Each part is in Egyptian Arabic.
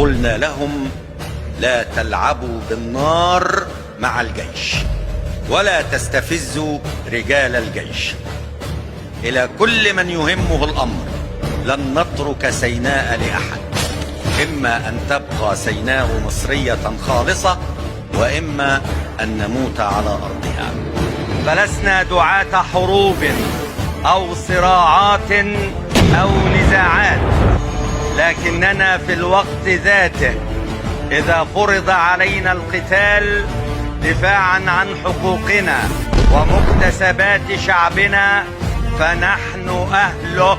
قلنا لهم: لا تلعبوا بالنار مع الجيش، ولا تستفزوا رجال الجيش. إلى كل من يهمه الأمر: لن نترك سيناء لأحد، إما أن تبقى سيناء مصرية خالصة، وإما أن نموت على أرضها. فلسنا دعاة حروب أو صراعات أو نزاعات، لكننا في الوقت ذاته إذا فرض علينا القتال دفاعا عن حقوقنا ومكتسبات شعبنا فنحن أهله.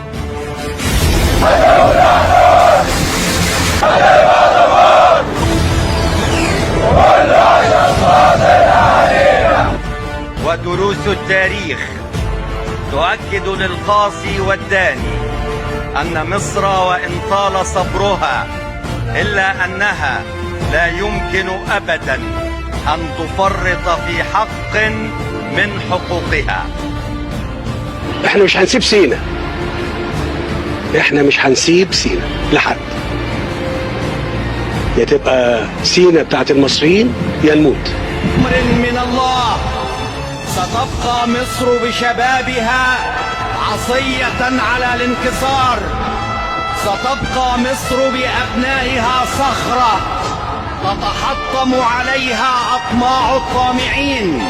ودروس التاريخ تؤكد للقاصي والداني أن مصر وإن طال صبرها إلا أنها لا يمكن أبدا أن تفرط في حق من حقوقها. احنا مش هنسيب سينا، احنا مش هنسيب سينا لحد. يا تبقى سينا بتاعت المصريين يا نموت. أمر من الله، ستبقى مصر بشبابها عصية على الانكسار، ستبقى مصر بأبنائها صخرة تتحطم عليها أطماع الطامعين.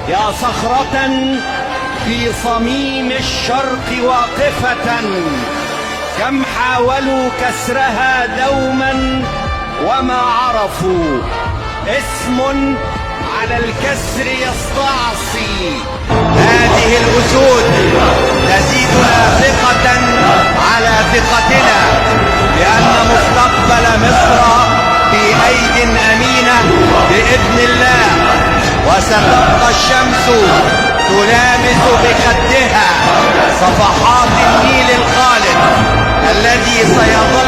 يا صخرة في صميم الشرق واقفة، كم حاولوا كسرها دوما وما عرفوا، اسم على الكسر يستعصي. هذه الأسود تزيدنا ثقة على ثقتنا بأن مستقبل مصر في أيد أمينة بإذن الله، وستبقى الشمس تلامس بخدها صفحات النيل الخالد الذي سيظل